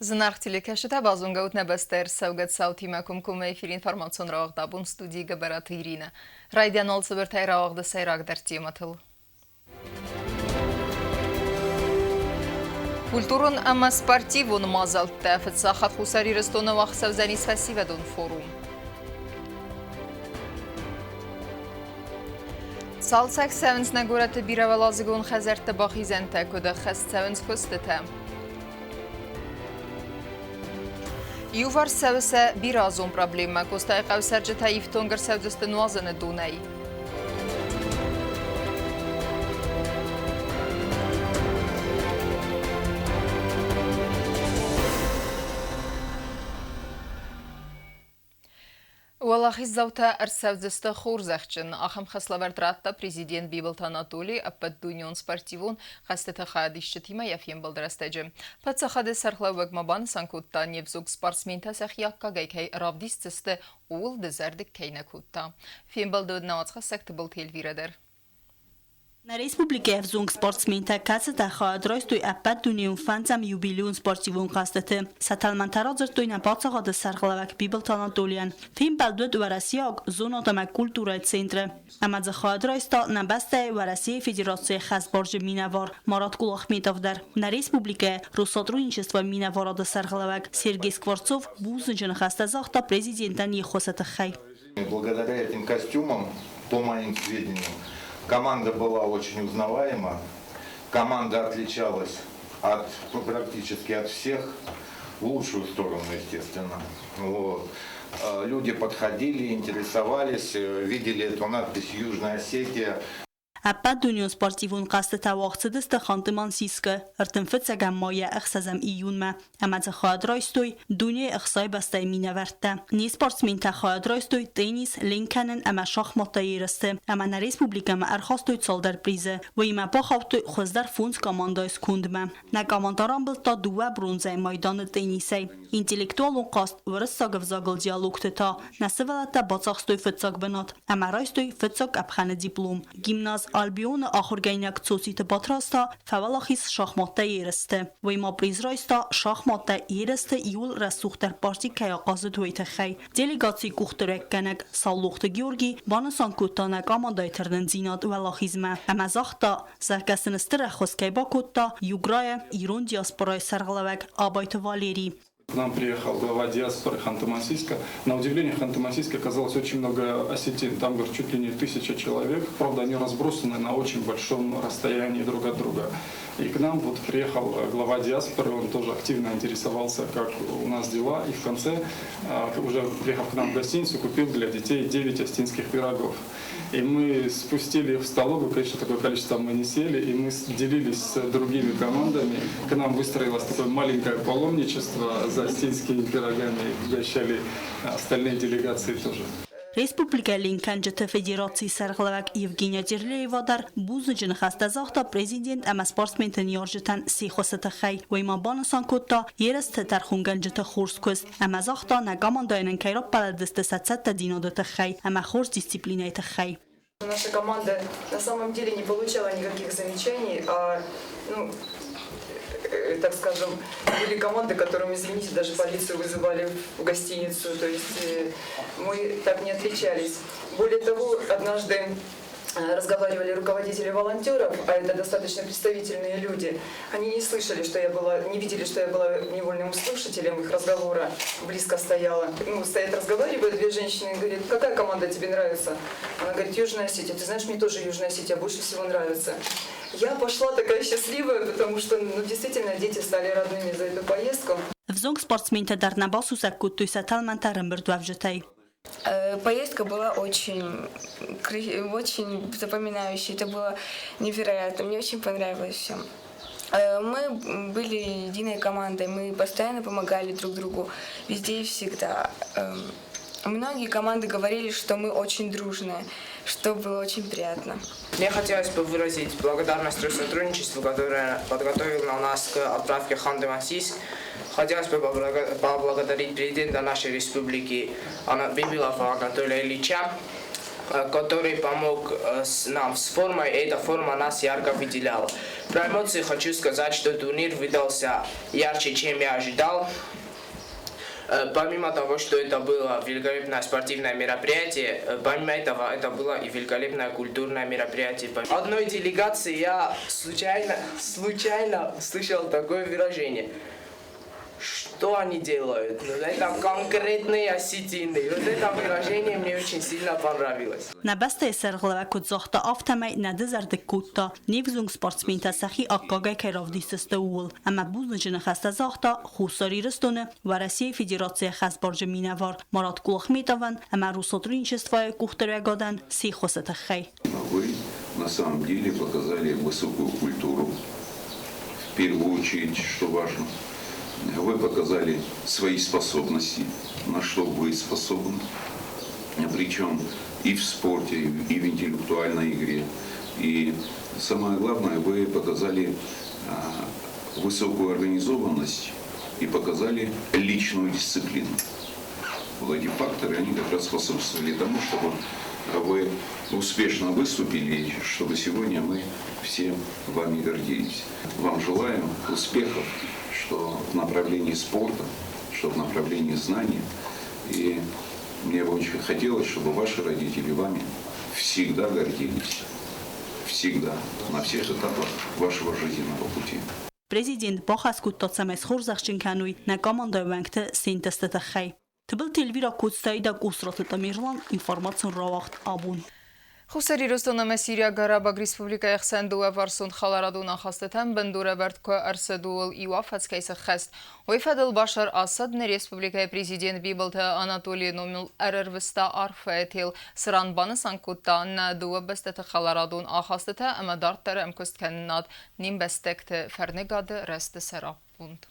Зынаргъ телекӕсджытӕ, базонгӕ ут нӕ бӕстӕ ӕрцӕугӕ цаутимӕ комкоммӕ эфиры информацион рауагъд абон студийы Гӕбӕраты Иринӕ. Райдиан алцыбыртӕй рауагъды сӕйрагдӕр темӕтыл. Культурон ӕмӕ спортивон мадзӕлттӕ фыццаг хатт Хуссар Ирыстоны уагъд цӕудзӕнис фӕсивӕдон форум. Цалцӕг цӕуынц нӕ горӕты бирӕуӕладзыгон хӕдзӕртты бахизӕнтӕ, куыд ӕххӕст цӕуынц куыстытӕ. Иуварс цӕуы сӕ бирӕазон проблемӕ. Къостайыхъӕуы цӕрджытӕ ифтонг ӕрцӕудзысты нуазыны донӕй. Уӕлахиздзаутӕ ӕрцӕудзысты хорзӕхджын. Ахӕм хӕслӕвӕрд радта президент Бибылты Анатолий ӕппӕтдунеон спортивон хӕстыты хайадисджытимӕ йӕ фембӕлды рӕстӕджы. Паддзахады сӕргълӕууӕг ма банысан кодта, не взонг спортсментӕ сӕхи аккагӕй кӕй равдисдзысты, ууыл дызӕрдыг кӕй нӕ кодта. Фембӕлды уыд нӕ уацхӕссӕг Тыбылты Эльвирӕ дӕр. Нӕ республикӕйы ӕвзонг спортсментӕ, кӕцытӕ хайад райстой ӕппӕтдунейон фӕндзӕм юбилейон спортивон хъӕзтыты, сӕ тӕлмӕнтӕ радзырдтой нӕ паддзахады сӕргълӕууӕг Бибылты Анатолийӕн. Фембӕлд уыд Уӕрӕсейаг зонад ӕмӕ культурӕйы центры. Ӕмӕ дзы хайад райста нӕ бӕстӕйы Уӕрӕсейы Федерацийы хӕсбарджы минӕвар Марат Кулахметов дӕр. Нӕ республикӕйы Россотрудничество минӕварады сӕргълӕууӕг Сергей Скворцов бузныджы ныхӕстӕ загъта президентӕн йе ххуысы тыххӕй. Благодаря этим костюмам, по моим сведениям, команда была очень узнаваема. Команда отличалась от, ну, практически от всех, в лучшую сторону, естественно. Вот. Люди подходили, интересовались, видели эту надпись «Южная Осетия». Ӕппӕтдунеон спортивон хъӕзтытӕ уагъд цыдысты Ханты-Мансийскы 35 майӕ ӕхсӕзӕм июнмӕ ӕмӕ дзы хайад райстой дунейы ӕхсай бӕстӕйы минӕвӕрттӕ. Не спортсментӕ хайад райстой теннис, ленк кӕнын ӕмӕ шахматтӕй ерысты ӕмӕ нӕ республикӕмӕ ӕрхастой цалдӕр призы. Уыимӕ бахаудтой хуыздӕр фондз командӕйы скондмӕ. Нӕ командӕ рамбылдта дыууӕ бронзӕйы майданы теннисӕй. Интеллектуалон хъазт уырыссаг ӕвзагыл диалогты та нӕ сывӕллӕттӕ бацахстой фыццаг бынат ӕмӕ райстой фыццаг къӕпхӕны диплом. Гимназ Альбион-ы ахуыргӕнинаг Цоциты Батрадз та фӕуӕлахиз шахматтӕ ерысты. Уый ма приз райста шахматтӕ ерысты иууыл рӕсугъддӕр парти кӕй ахъазыд, уый тыххӕй. Делегацийы къухдарӕггӕнӕг Саулохты Георгий банысан кодта нӕ командӕйы тырнындзинад уӕлахизмӕ ӕмӕ загъта, зӕгъгӕ сын стыр ӕххуыс кӕй бакодта Юграйы ирон диаспорайы сӕргълӕууӕг Абайты Валерий. К нам приехал глава диаспоры Ханты-Мансийска. На удивление, в Ханты-Мансийске оказалось очень много осетин. Там, говорит, чуть ли не 1000 человек. Правда, они разбросаны на очень большом расстоянии друг от друга. И к нам вот приехал глава диаспоры, он тоже активно интересовался, как у нас дела. И в конце, уже приехав к нам в гостиницу, купил для детей 9 осетинских пирогов. И мы спустили их в столовую, конечно, такое количество мы не съели, и мы делились с другими командами. К нам выстроилось такое маленькое паломничество за осетинскими пирогами, угощали остальные делегации тоже. Республикӕйы ленкӕнджыты федерацийы сӕргълӕууӕг Евгения Терлеева дӕр бузныджы ныхӕстӕ загъта президент ӕмӕ спортсменты ныййарджытӕн се ххуысы тыххӕй. Уый ма банысан кодта ерысты тӕрхонгӕнджыты хорз куыст ӕмӕ загъта, нӕ командӕйӕн ын кӕй раппӕлыдысты сӕ цӕттӕдзинады тыххӕй ӕмӕ хорз дисциплинӕйы тыххӕй. Наша команда на самом деле не получала никаких замечаний, а, ну, так скажем, были команды, которым, извините, даже полицию вызывали в гостиницу, то есть мы так не отличались. Более того, однажды разговаривали руководители волонтеров, а это достаточно представительные люди, они не слышали, что я была, не видели, что я была невольным слушателем их разговора, близко стояла. Ну, стоят, разговаривают две женщины и говорят, какая команда тебе нравится? Она говорит, Южная Осетия. Ты знаешь, мне тоже Южная Осетия больше всего нравится. Я пошла такая счастливая, потому что, ну, действительно, дети стали родными за эту поездку. Ӕвзонг спортсментӕ дӕр нӕ басусӕг кодтой сӕ тӕлмӕнтӕ ӕрӕмбырдуӕвджытӕй. Поездка была очень, очень запоминающей. Это было невероятно. Мне очень понравилось все. Мы были единой командой, мы постоянно помогали друг другу везде и всегда. Многие команды говорили, что мы очень дружные, что было очень приятно. Мне хотелось бы выразить благодарность сотрудничеству, которое подготовило нас к отправке Ханты-Мансийск. Хотелось бы поблагодарить президента нашей республики Бибилова Анатолия Ильича. который помог нам с формой, и эта форма нас ярко выделяла. Про эмоции хочу сказать, что турнир выдался ярче, чем я ожидал. Помимо того, что это было великолепное спортивное мероприятие, помимо этого это было и великолепное культурное мероприятие. Одной делегации я случайно слышал такое выражение. Что они делают? Ну, это конкретные осетины. Вот это выражение мне очень сильно понравилось. Нӕ бӕстӕйы сӕргълӕууӕг куыд загъта, афтӕмӕй нӕ дызӕрдыг кодта, не взонг спортсментӕ сӕхи аккагӕй кӕй равдисдзысты, ууыл ӕмӕ бузныджы ныхӕстӕ загъта Хуссар Ирыстоны Уӕрӕсейы Федерацийы ӕххӕстбарджын минӕвар Марат Кулахметовӕн ӕмӕ Россотрудничествойы къухдариуӕгадӕн се ххуысы тыххӕй. Вы на самом деле показали высокую культуру, в первую очередь, что важно. Вы показали свои способности, на что вы способны, причем и в спорте, и в интеллектуальной игре. И самое главное, вы показали высокую организованность и показали личную дисциплину. Вот эти факторы, они как раз способствовали тому, чтобы вы успешно выступили, и чтобы сегодня мы все вами гордились. Вам желаем успехов, что в направлении спорта, что в направлении знаний. И мне бы очень хотелось, чтобы ваши родители вами всегда гордились. Всегда. На всех этапах вашего жизненного пути. Президент бахӕс кодта, цӕмӕй схорзӕхджын кӕной нӕ командӕйы уӕнгты се нтысты тыххӕй. Тыбылты Эльвира, Коцтайы Къусраты Тамерлан, информацион рауагъд «Абон». Хуссар Ирыстон ӕмӕ Сириаг Арабаг Республикӕйы хсӕн дыууӕварсон хӕларадон ахастытӕн бындурӕвӕрд куы ӕрцыд, ууыл иу афӕдз кӕй сӕххӕст, уый фӕдыл Башар Асад нӕ республикӕйы президент Бибылты Анатолийы номыл ӕрӕрвыста арфӕйы тел, цыран банысан кодта нӕ дыууӕ бӕстӕты хӕларадон ахастытӕ ӕмӕ дарддӕр ӕмкуысткӕнынад не мбӕстӕгты фӕрныгады рӕзты сӕраппонд.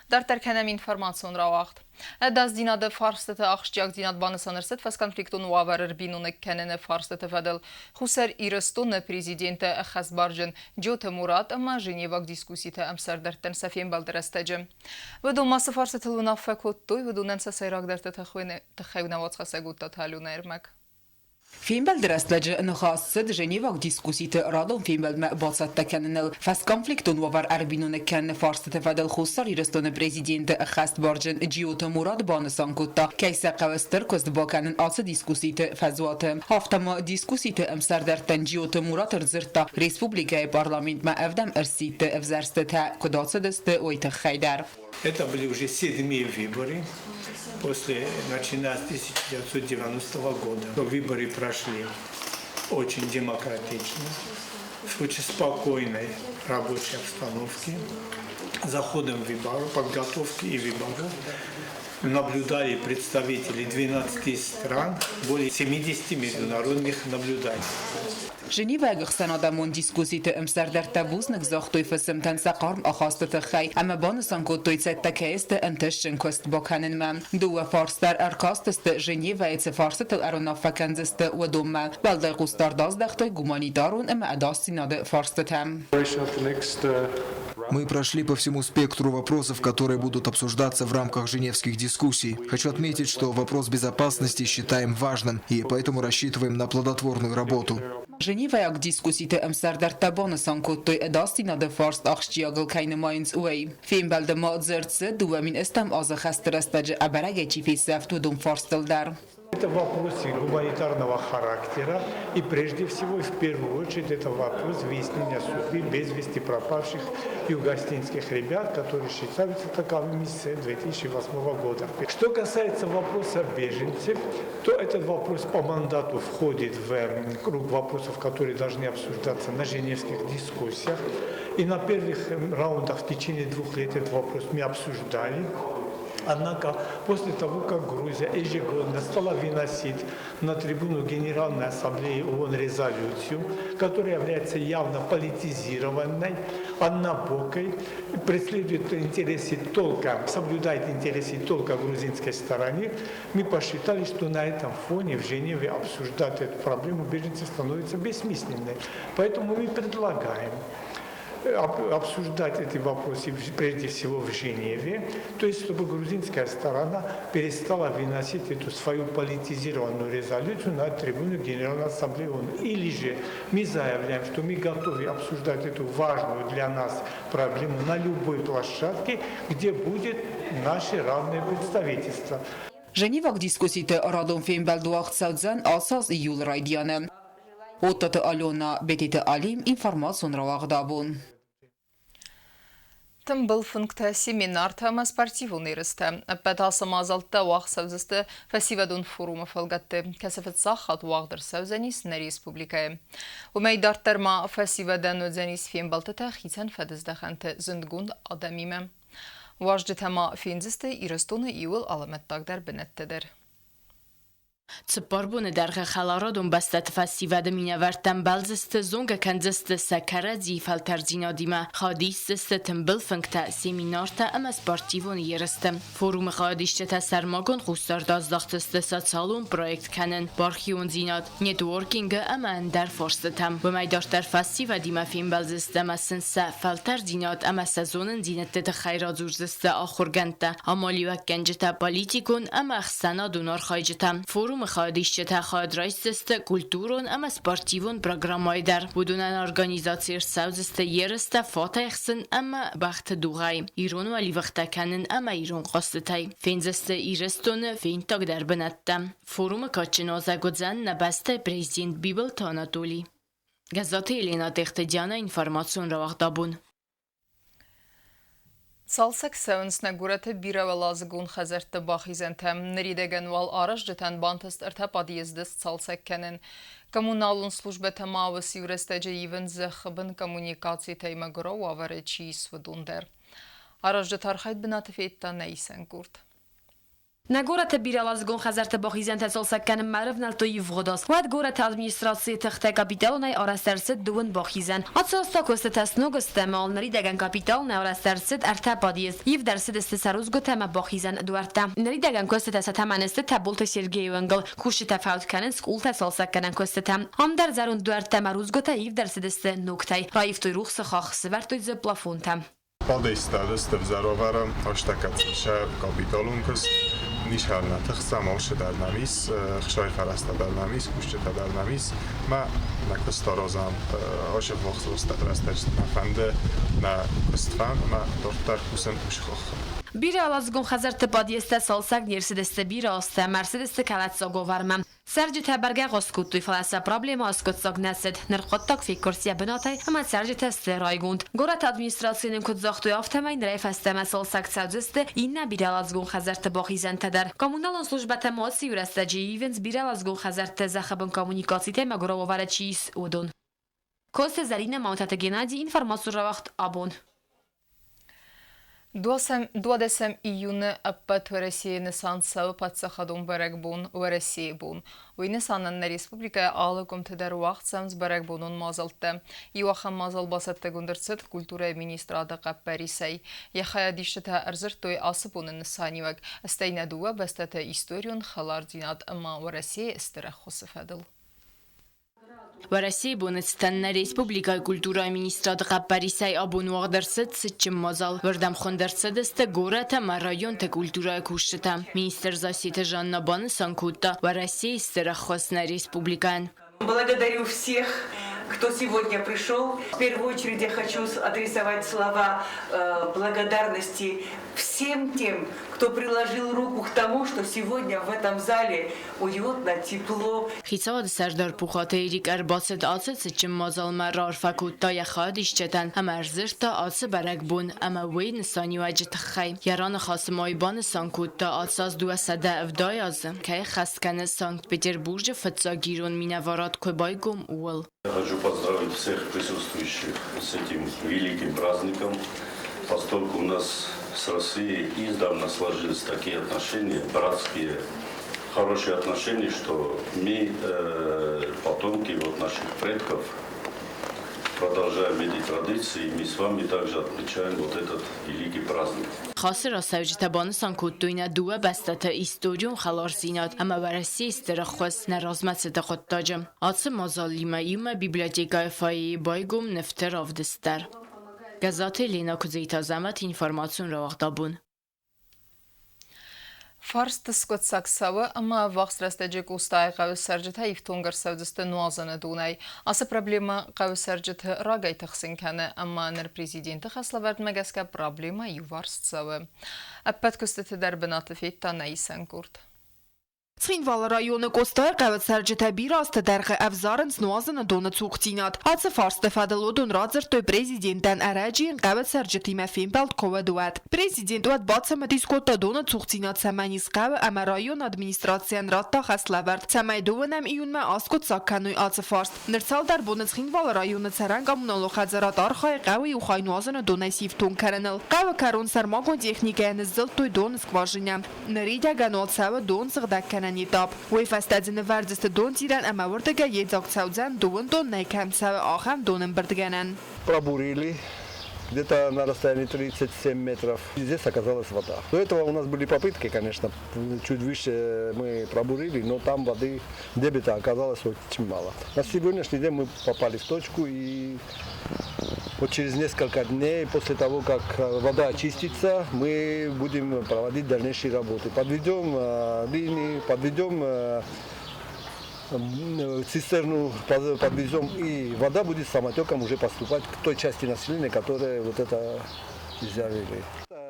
Дарддӕр кӕнӕм информацион рауагъд. Ӕдасдзинады фарстыты ахсджиагдзинад банысан ӕрцыд фӕсконфликтон уавӕры ӕрбиноныг кӕныны фарстыты фӕдыл Хуссар Ирыстоны президенты ӕххӕстбарджын Джиоты Мурат ӕмӕ Женеваг дискусситы ӕмсӕрдӕрттӕн сӕ фембӕлды рӕстӕджы. Уыдон ма цы фарстытыл уынаффӕ кодтой, уыдонӕн сӕ сӕйрагдӕрты тыххӕй нӕ уацхӕссӕг уыдта Талюна ӕрмӕг. Фембӕлды рӕстӕджы ныхас цыд Женеваг дискусситы радон фембӕлдмӕ бацӕттӕ кӕныныл. Фӕсконфликтон уавӕр ӕрбиноныг кӕныны фарстыты фӕдыл Хуссар Ирыстоны президенты ӕххӕстбарджын Джиоты Мурат банысан кодта, кӕй сӕ хъӕуы стыр куыст бакӕнын ацы дискусситы фӕзуаты. Афтӕ ма дискусситы ӕмсӕрдӕрттӕн Джиоты Мурат ӕрдзырдта республикӕйы парламентмӕ ӕвдӕм ӕрсидты ӕвзӕрстытӕ куыд ацыдысты, уый тыххӕй дӕр. Это были уже седьмые выборы, после, начиная с 1990 года. Выборы прошли очень демократично, в очень спокойной рабочей обстановке. За ходом выборов, подготовки и выборов наблюдали представители 12 стран, более 70 международных наблюдателей. Женевӕйаг ӕхсӕнадӕмон дискусситы ӕмсӕрдӕрттӕ бузныг загътой фысымтӕн сӕ хъарм ахасты тыххӕй ӕмӕ банысан кодтой, цӕттӕ кӕй сты ӕнтыстджын куыст бакӕнынмӕ. Дыууӕ фарс дӕр ӕркастысты, Женевӕйы цы фарстытыл ӕруынаффӕ кӕндзысты, уыдонмӕ. Уӕлдай хъусдард аздӕхтой гуманитарон ӕмӕ ӕдасдзинады фарстытӕм. Мы прошли по всему спектру вопросов, которые будут обсуждаться в рамках женевских дискуссий. Хочу отметить, что вопрос безопасности считаем важным и поэтому рассчитываем на плодотворную работу. Женевӕйаг дискусситы ӕмсӕрдӕрттӕ банысан кодтой, ӕдасдзинады фарст ахсджиагыл кӕй нымайынц, уый. Фембӕлды ма дзырд цыд, 2008 азы хӕсты рӕстӕджы ӕбӕрӕгӕй чи фесӕфт, уыдон фарстыл дӕр. Это вопросы гуманитарного характера и прежде всего и в первую очередь это вопрос выяснения судьбы без вести пропавших югоосетинских ребят, которые считаются таковыми с 2008 года. Что касается вопроса беженцев, то этот вопрос по мандату входит в круг вопросов, которые должны обсуждаться на женевских дискуссиях. И на первых раундах в течение 2 лет этот вопрос мы обсуждали. Однако после того, как Грузия ежегодно стала выносить на трибуну Генеральной Ассамблеи ООН резолюцию, которая является явно политизированной, однобокой, преследует интересы только, соблюдает интересы только грузинской стороны, мы посчитали, что на этом фоне в Женеве обсуждать эту проблему беженцев становится бессмысленной. Поэтому мы предлагаем обсуждать эти вопросы прежде всего в Женеве, то есть чтобы грузинская сторона перестала выносить эту свою политизированную резолюцию на трибуну Генеральной Ассамблеи ООН. Или же мы заявляем, что мы готовы обсуждать эту важную для нас проблему на любой площадке, где будет наше равное представительство. Женеваг дискусситы радон фембӕлд уагъд цӕудзӕн ацы аз июлы райдианы. Оттаты Алена, Бететы Алим, информацион рауагъд абон. Тымбыл фынгтӕ, семинартӕ ӕмӕ спортивон ерыстӕ. Ӕппӕт ацы мадзӕлттӕ уагъд цӕудзысты фӕсивӕдон форумы фӕлгӕтты, кӕцы фыццаг хатт уагъд ӕрцӕудзӕнис нӕ республикӕйы. Уымӕй дарддӕр ма фӕсивӕдӕн уыдзӕнис фембӕлдтытӕ хицӕн фӕдыздӕхӕнты зындгонд адӕмимӕ. Уазджытӕ ма фендзысты Ирыстоны иууыл алӕмӕттагдӕр бынӕттӕ дӕр. Цыппар боны дӕргъы хӕларадон бӕстӕты фӕсивӕды минӕвӕрттӕ ӕмбӕлдзысты, зонгӕ кӕндзысты сӕ кӕрӕдзийы фӕлтӕрддзинадимӕ, хадисдзысты тымбыл фынгтӕ, семинартӕ ӕмӕ спортивон ерысты. Форумы хайадисджытӕ сӕрмагонд хъусдард аздахдзысты социалон проект кӕнын, бархиондзинад, нетворкингы ӕмӕ ӕндӕр фарстытӕм. Уымӕй дарддӕр фӕсивӕдимӕ фембӕлдзысты ӕмӕ сын сӕ фӕлтӕрддзинад ӕмӕ сӕ зонындзинӕдты тыххӕй радзурдзысты ахуыргӕндтӕ, амалиуӕггӕнджытӕ, политикон ӕмӕ ӕхсӕнадон архайджытӕ. Форумы хайадисджытӕ хайад райсдзысты культурон ӕмӕ спортивон программӕйы дӕр. Уыдонӕн организаци ӕрцӕудзысты ерыстӕ фатӕхсын ӕмӕ бӕхты дугъӕй, ирон уӕливыхтӕ кӕнын ӕмӕ ирон хъӕзтытӕй. Фендзысты Ирыстоны фенддагдӕр бынӕттӕ. Форумы кадджын уазӕг уыдзӕн нӕ бӕстӕйы президент Бибылты Анатолий. Гӕззаты Еленӕ Тъехты Диана информацион рауагъд абон. Цалцӕг цӕуынц нӕ горӕты бирӕуӕладзыгон хӕдзӕртты бахизӕнтӕ. Ныридӕгӕн уал аразджытӕн бантыст ӕртӕ подъезды сцалцӕг кӕнын. Коммуналон службӕтӕ ма уыцы иу рӕстӕджы ивынц зӕххы бын коммуникацитӕй мӕгуырау уавӕры чи ис, уыдон дӕр. Аразджыты архайд бынаты федта нӕ исӕн къорд. Нӕ горӕты бирӕуӕладзыгон хӕдзӕртты бахизӕнтӕ цалцӕг кӕнынмӕ ӕрӕвнӕлдтой ивгъуыд аз. Уӕд горӕты администрацийы тыхтӕ капиталонӕй арӕзт ӕрцыд дыууын бахизӕн. Ацы аз та куыстытӕ сног сты ӕмӕ ныридӕгӕн капиталонӕй арӕзт ӕрцыд ӕртӕ подъезд. Ивд ӕрцыдысты сӕ рудзгуытӕ ӕмӕ бахизӕн дуӕрттӕ. Ныридӕгӕн куыстытӕ сӕ тӕмӕны сты Тӕболты Сергейы уынгыл. Кусджытӕ фӕуд кӕнынц къултӕ цалцӕггӕнӕн куыстытӕ. Ам дӕр зӕронд дуӕрттӕ ӕмӕ рудзгуытӕ ивд ӕрцыдысты ногтӕй. Раивтой рухсы хахх, сывӕрдтой дзы плафонтӕ. Падестадысты ӕвзӕр ӕстӕкӕцӕ капиталон куыст, нисар нӕ тыхсӕм, алцы дӕр нӕм ис, ӕхсай фӕрӕзтӕ дӕр нӕм ис, кусджытӕ дӕр нӕм ис. Мӕ нӕ куыст аразӕм ацы рӕстӕджы нӕ фӕнды нӕ куыст фӕн ӕмӕ дарддӕр кусын уыцы хаххы. Бирӕуӕладзыгон хӕдзӕртты подъездтӕ цалцӕг не рцыдысты бирӕ азтӕ ӕмӕ ӕрцыдысты кӕлӕддзаг уавӕрмӕ. Цӕрджытӕ бӕргӕ хъаст кодтой, фӕлӕ сӕ проблемӕ аскъуыддзаг нӕ цыд. Ныр хъуыддаг феккуырст йӕ бынатӕй ӕмӕ цӕрджытӕ сты райгонд. Горӕты администрацийы нын куыд загътой, афтӕмӕй нырӕй фӕстӕмӕ цалцӕг цӕудзысты иннӕ бирӕуӕладзыгон хӕдзӕртты бахизӕнтӕ дӕр. Коммуналон службӕтӕ ма ацы иу рӕстӕджы ивынц бирӕуӕладзыгон хӕдзӕртты зӕххыбын коммуникацитӕй мӕгуырау уавӕры чи ис, уыдон. Коцты Зӕринӕ, Маутаты Геннадий, информацион рауагъд абон. Дуадӕсӕм июны ӕппӕт Уӕрӕсейы нысан цӕуы паддзахадон бӕрӕгбон Уӕрӕсейы бон. Уый нысанӕн нӕ республикӕйы алы къуымты дӕр уагъд цӕуынц бӕрӕгбонон мадзӕлттӕ. Иу ахӕм мадзал бацӕттӕгонд ӕрцыд культурӕйы министрады хъӕппӕрисӕй. Йӕ хайадисджытӕ ӕрдзырдтой ацы боны нысаниуӕг, стӕй нӕ дыууӕ бӕстӕты историон хӕлардзинад ӕмӕ Уӕрӕсейы стыр ӕххуысы фӕдыл. Уӕрӕсейы боны цытӕн нӕ республикӕйы культурӕйы министрады хъӕппӕрисӕй абон уагъд ӕрцыд цытджын мадзал. Уырдӕм хуынд ӕрцыдысты горӕт ӕмӕ районты культурӕйы кусджытӕ. Министр Зассеты Жанна банысан кодта, Уӕрӕсейы стыр ӕххуыс нӕ республикӕйӕн. Благодарю всех, кто сегодня пришел. В первую очередь я хочу адресовать слова благодарности всем тем, кто приложил руку к тому, что сегодня в этом зале уютно, тепло. Хицауады сӕрдар Пухаты Эрик ӕрбацыд ацы цытджын мадзалмӕ, раарфӕ кодта йӕ хайадисджытӕн ӕмӕ ӕрдзырдта ацы бӕрӕгбон ӕмӕ уый нысаниуӕджы тыххӕй. Йӕ раныхасы ма банысан кодта, ацы аз 270 азы кӕй хӕс кӕны Санкт-Петербурджы фыццаг ирон минӕварад куы байгом, ууыл. Я хочу поздравить всех присутствующих с этим великим праздником, поскольку у нас с Россией издавна сложились такие отношения, братские, хорошие отношения, что мы, потомки вот наших предков, продолжаем эти традиции, и мы с вами также отмечаем вот этот великий праздник. Хасы рацӕуджытӕ банысан кодтой нӕ дыууӕ бӕстӕты историон хӕлардзинад ӕмӕ Уӕрӕсейы стыр ӕххуыс нӕ размӕцыды хъуыддаджы. Ацы мадзалимӕ иумӕ библиотекӕйы фойейы байгом нывты равдыст дӕр. Гӕззаты Ленӕ, Куыдзиты Азӕмӕт, информацион рауагъд абон. Фарст скъуыддзаг цӕуы ӕмӕ ӕввахс рӕстӕджы Къостайы хъӕуы цӕрджытӕ ифтонг ӕрцӕудзысты нуазӕны донӕй. Ацы проблемӕ хъӕуы цӕрджыты рагӕй тыхсын кӕны ӕмӕ ныр президенты хӕслӕвӕрдмӕ гӕсгӕ проблемӕ иуварс цӕуы. Ӕппӕт куыстыты дӕр бынаты федта нӕ исӕн къорд. Цхинвалы районы Къостайы хъӕуы цӕрджытӕ бирӕ азты дӕргъы ӕвзарынц нуазыны доны цухдзинад. Ацы фарсты фӕдыл уыдон радзырдтой президентӕн ӕрӕджы йын хъӕуы цӕрджытимӕ фембӕлд куы уыд, уӕд. Президент уӕд бацымыдис кодта доны цухдзинад цӕмӕн ис хъӕуы ӕмӕ районы администрацийӕн радта хӕслӕвӕрд, цӕмӕй дыууынӕм июнмӕ аскъуыддзаг кӕной ацы фарст. Ныр цалдӕр боны Цхинвалы районы цӕрӕн коммуналон хӕдзарад архайы хъӕуы иу хай нуазыны донӕй сифтонг кӕныныл. Хъӕуы кӕрон сӕрмагонд техникӕйӕ ныззылдтой доны скважинӕ. Ныридӕгӕн уал цӕуы дон сыгъдӕг кӕнӕн этап. Уый фӕстӕ дзы нывӕрдзысты донцъирӕн ӕмӕ уырдыгӕй йедзаг цӕудзӕн, дыууын тоннӕйы кӕм цӕуы, ахӕм донӕмбырдгӕнӕн. Пробурили где-то на расстоянии 37 метров. И здесь оказалась вода. До этого у нас были попытки, конечно, чуть выше мы пробурили, но там воды дебита оказалось очень мало. На сегодняшний день мы попали в точку, и вот через несколько дней после того, как вода очистится, мы будем проводить дальнейшие работы. Подведем линии, подведем цистерну, подвезем, и вода будет самотеком уже поступать к той части населения, которая вот это взяли.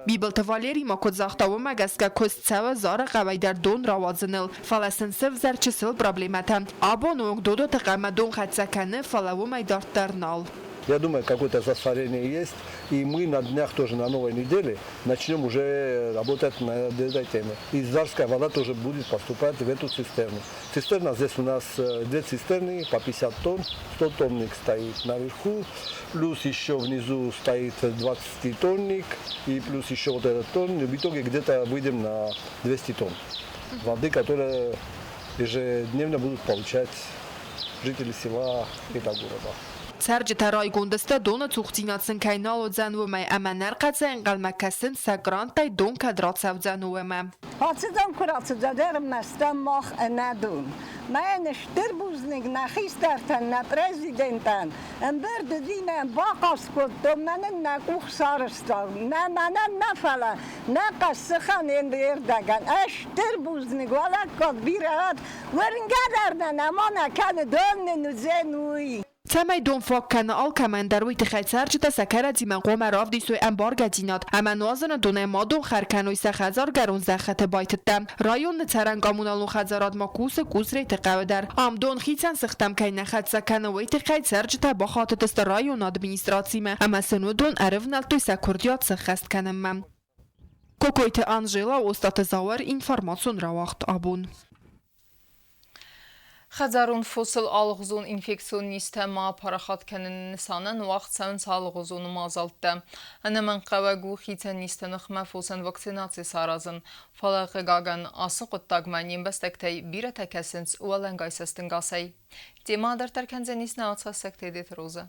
Бибылты Валерий ма куыд загъта, уымӕ гӕсгӕ куыст цӕуы Зары хъӕуӕй дӕр дон рауадзыныл, фӕлӕ сын сӕвзӕр чысыл проблемӕтӕ. Абоны онг Додоты хъӕмӕ дон хӕццӕ кӕны, фӕлӕ уымӕй дарддӕр нал. Я думаю, какое-то засорение есть, и мы на днях тоже, на новой неделе, начнем уже работать над этой темой. И Зарская вода тоже будет поступать в эту цистерну. Цистерна здесь у нас две цистерны по 50 тонн, 100 тонник стоит наверху, плюс еще внизу стоит 20 тонник, и плюс еще вот этот тонн. В итоге где-то выйдем на 200 тонн воды, которые ежедневно будут получать жители села Хетагурова. Цӕрджытӕ райгонд сты, доны цухдзинад сын кӕй нал уыдзӕн, уымӕй ӕмӕ нӕрхъӕцӕй ӕнхъӕлмӕ кӕсынц, сӕ гранттӕй дон кӕд рацӕудзӕн, уымӕ. Ацы дон куы рацыд, ӕрмӕстӕн мах ӕнӕ дон. Мӕнӕ стыр бузныг нӕ хистӕртӕн, нӕ президентӕн. Ӕмбырд уыди, нӕ бахъаст кодтон, мӕнӕн нӕ къух сарӕзта. Нӕ мӕнӕн нӕ, фӕлӕ нӕ хъӕссыхӕн ӕрдӕгӕн. Ӕз стыр бузныг, уӕлӕггаг бирӕ уӕд. Уырнгӕ дӕр нӕ нӕма нӕ кӕны, дон нын уыдзӕн, уый. Цӕмӕй дон фаг кӕна алкӕмӕн дӕр, уый тыххӕй цӕрджытӕ сӕ кӕрӕдзимӕ хъуамӕ равдисой ӕмбаргӕдзинад ӕмӕ нуазыны донӕй ма донхӕр кӕной сӕ хӕдзаргӕрон зӕххыты байтыдтӕ. Районы цӕрӕн коммуналон хӕдзарад ма кусы Къусреты хъӕуы дӕр. Ам дон хицӕн сыхтӕм кӕй нӕ хӕццӕ кӕны, уый тыххӕй цӕрджытӕ бахатыдысты районы администрацимӕ ӕмӕ сын уыдон ӕрывнӕлдтой сӕ куырдиат сӕххӕст кӕнынмӕ. Кокойты Анжела, Остъаты Зауыр, информацион рауагъд абон. Хӕдзарон фосыл алыгъуызон инфекцион низтӕ ма апарахат кӕныны нысанӕн уагъд цӕуынц алыгъуызон мадзӕлттӕ. Ӕнӕмӕнгхъӕуӕг у хицӕн низты ныхмӕ фосӕн вакцинаци саразын. Фӕлӕ, хъыгагӕн, ацы хъуыддагмӕ не мбӕстӕгтӕй бирӕтӕ кӕсынц уӕлӕнгай цӕстӕнгасӕй. Темӕ адарддӕр кӕндзӕнис нӕ ацхӕссӕг Тедеты Розӕ.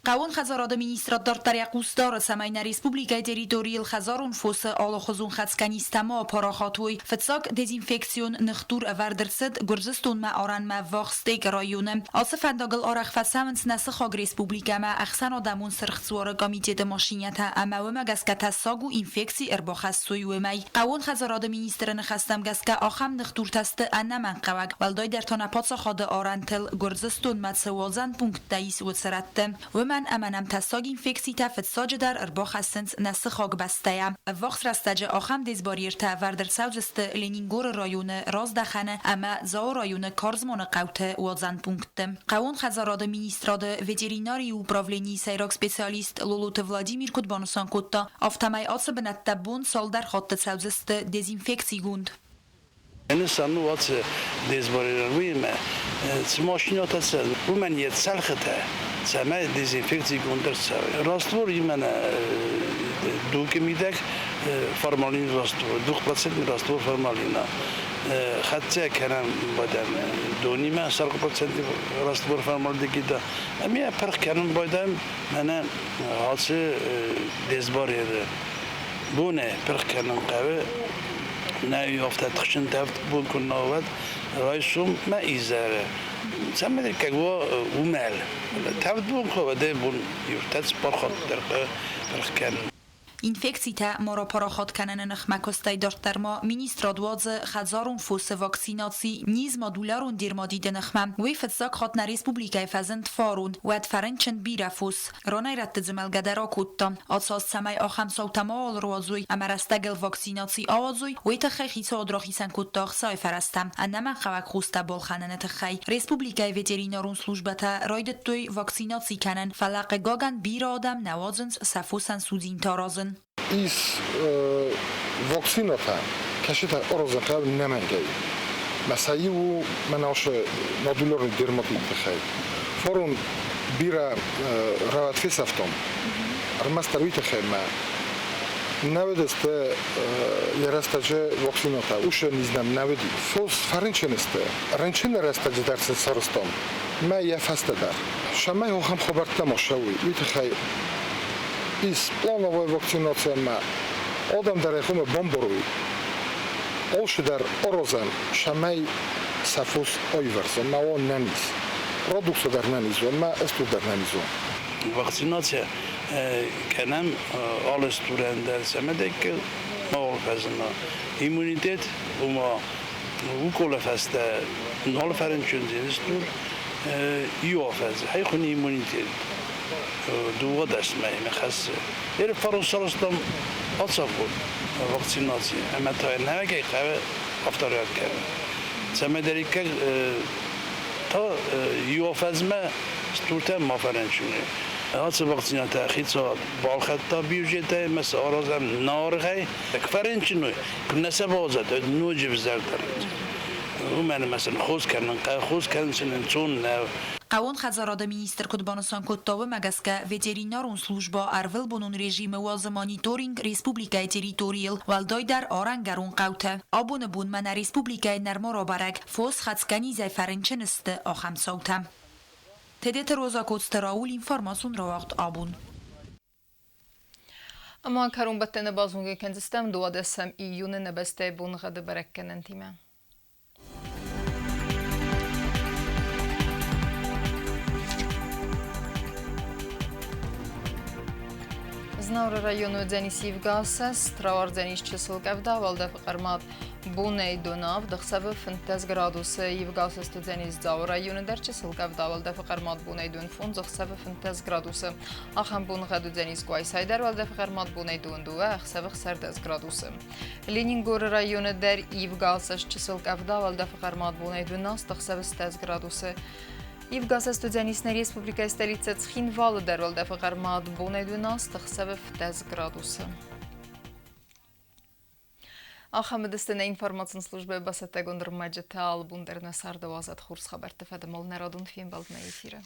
Хъӕууон хӕдзарады министрад дарддӕр йӕ хъус дары, цӕмӕй нӕ республикӕйы территорийыл хӕдзарон фосы алыхуызон хӕцгӕ низтӕ ма апарахат уой. Фыццаг дезинфекцион ныхдур ӕвӕрд ӕрцыд Гуырдзыстонмӕ арӕнмӕ ӕввахс Стейкы районы. Ацы фӕндагыл арӕх фӕцӕуынц нӕ сыхаг республикӕмӕ Ӕхсӕнадӕмон Сырх Дзуары комитеты машинӕтӕ ӕмӕ уымӕ гӕсгӕ тӕссаг у инфекци ӕрбахӕссой уымӕй. Хъӕууон хӕдзарады министры ныхӕстӕм гӕсгӕ ахӕм ныхдуртӕ сты ӕнӕмӕнгхъӕуӕг, уӕлдайдӕр та нӕ паддзахады арӕнтыл Гуырдзыстонмӕ цы уадзӕн пункттӕ ис, уыцы рӕтты. Уымӕн ӕмӕ нӕм тӕссаг инфекцитӕ фыццаджыдӕр ӕрбахӕссынц нӕ сыхаг бӕстӕйӕ. Ӕввахс рӕстӕджы ахӕм дезбарьертӕ ӕвӕрд ӕрцӕудзысты Ленингоры районы Раздӕхӕны ӕмӕ Дзауы районы Карзманы хъӕуты уадзӕн пунктты. Хъӕууон хӕдзарады министрады ветеринарийы управленийы сӕйраг специалист Лолоты Владимир куыд банысан кодта, афтӕмӕй ацы бынӕттӕ бон цалдӕр хатты цӕудзысты дезинфекцигонд. Нысан у ацы дезбарьеры цы машинӕтӕ цӕуы, уымӕн йӕ цӕлхытӕ, цӕмӕй дезинфекцигонд ӕрцӕуой. Раствор именно дугы мидӕг формалин раствор, двухпроцентный раствор формалина. Хӕццӕ кӕнӕм байдӕм донимӕ 40% раствор формальдегида. Ӕмӕ пырх кӕнын байдӕм мӕнӕ ацы дезбарьеры. Боне пырх кӕнын хъӕуы нӕ афтӕ тыхджын тӕвд бон куы нӕ уӕд, райсом мӕ изӕры. Цӕмӕдӕрккаг уа уымӕл. Тӕвд бон куы уа, дӕ бон иу цыппар хатты дӕр пырх кӕнын. Инфекцитӕ ма рапарахат кӕныны ныхмӕ куыстӕй дарддӕр ма министрад уадзы хӕдзарон фосы вакцинаци низ модулярон дерматиты ныхмӕ. Уый фыццаг хатт нӕ республикӕйы фӕзынд фарон, уӕд фӕрынчын бирӕ фос. Ранӕй-рӕтты змӕлгӕ дӕр акодта. Ацы аз цӕмӕй ахӕм цаутӕ мауал руадзой ӕмӕ рӕстӕгыл вакцинаци ауадзой, уый тыххӕй хицауад рахицӕн кодта ӕхцайы фӕрӕзтӕ ӕнӕмӕнгхъӕуӕг хостӕ балхӕныны тыххӕй. Республикӕйы ветеринарон службӕтӕ райдыдтой вакцинаци кӕнын, фӕлӕ, хъыгагӕн, бирӕ адӕм нӕ уадзынц сӕ фосӕн судзинтӕ аразын. Ис вакцинӕтӕ, кӕцытӕ аразын хъӕуы ӕнӕмӕнгӕй. Мӕ сӕ иу у мӕнӕ ацы нодулярный дерматиты тыххӕй. Фарон бирӕ рӕуӕд фесӕфтон, ӕрмӕстдӕр уый тыххӕй мӕ нӕ уыдысты йӕ рӕстӕджы вакцинӕтӕ, уыцы низ нӕм нӕ уыди. Фос фӕрынчын сты, рынчыны рӕстӕджы дӕр сын сарӕзтон, мӕ йӕ фӕстӕ дӕр. Цӕмӕй ахӕм хабӕрттӕ ма ссӕуой, уый тыххӕй ис плановая вакцинация ӕмӕ адӕм дӕр ӕй хъуамӕ бамбарой, алцыдӕр аразӕм, цӕмӕй сӕ фос аивӕрза, ма уа нӕниз. Продукци дӕр нӕниз уа, ӕмӕ стур дӕр нӕниз уа. Вакцинаци кӕнӕм алы стурӕн дӕр, цӕмӕдӕй мауал фӕзына. Иммунитет, ома уколы фӕстӕ нал фӕрынчын стур, иу афӕдз хӕйхуыны иммунитет 12 мӕймӕ хӕссы. Ер фарон ацафон вакцинаци ӕмӕ та нӕгӕй хъӕуы авториат кӕнын. Цӕмӕдӕриддӕр та иу афӕдзмӕ стуртӕ ма фӕрынчын. Ацы вакцинӕтӕ хицауад балхӕдта бюджетӕй ӕмӕ сӕ аразӕм наргъӕй. Фӕрынчын куы нӕ сӕ бауадзат, уӕд ноджы ӕвзӕрдӕр. Уымӕн ӕмӕ сын хос кӕнын хъӕуы, хос кӕнын сын ӕнцон нӕу. Хъӕууон хӕдзарады министр куыд банысан кодта, уымӕ гӕсгӕ ветеринарон службӕ ӕрвылбонон режимы уадзы мониторинг республикӕйы территорийыл, уӕлдайдӕр арӕнгӕрон хъӕуты. Абоны бонмӕ нӕ республикӕйы нырма рабӕрӕг, фос хӕцгӕ низӕй фӕрынчын сты, ахӕм цаутӕ. Тедеты Роза Коцты Рауль информацион рауагъд абон. Ӕмӕ кӕронбӕттӕны базонгӕ кӕндзыстӕм 12 июны нӕ бӕстӕйы боныгъӕды бӕрӕггӕнӕнтимӕ. Знауыры районы уыдзӕнис ивгӕ асӕст, рауардзӕнис чысыл къӕвда, уӕлдӕфы хъӕрмад бонӕй донавд, ӕхсӕвы 15 градусы. Ивгӕ асӕст уыдзӕнис Дзауы районы дӕр чысыл къӕвда, уӕлдӕфы хъӕрмад бонӕй дон 5, ӕхсӕвы 15 градусы. Ахӕм боныгъӕд уыдзӕнис Къуайсайы дӕр, уӕлдӕфы хъӕрмад бонӕй дон 2, ӕхсӕвы 16 градусы. Ленингоры районы дӕр ивгӕ асӕст чысыл къӕвда, уӕлдӕфы хъӕрмад бонӕй 12, ӕхсӕвы 10 градусы. Ивгӕ асӕст уыдзӕнис нӕ республикӕйы столицӕ Цхинвалы дӕр, уӕлдӕфы хъӕрмад бонӕй 12, ӕхсӕвы 10 градусы. Ахӕм уыдысты нӕ информацион службӕйы бацӕттӕгонд ӕрмӕджытӕ. Алыбон дӕр нӕ царды уадзӕд хорз хабӕртты фӕдыл нӕ радон фембӕлд нӕ эфиры.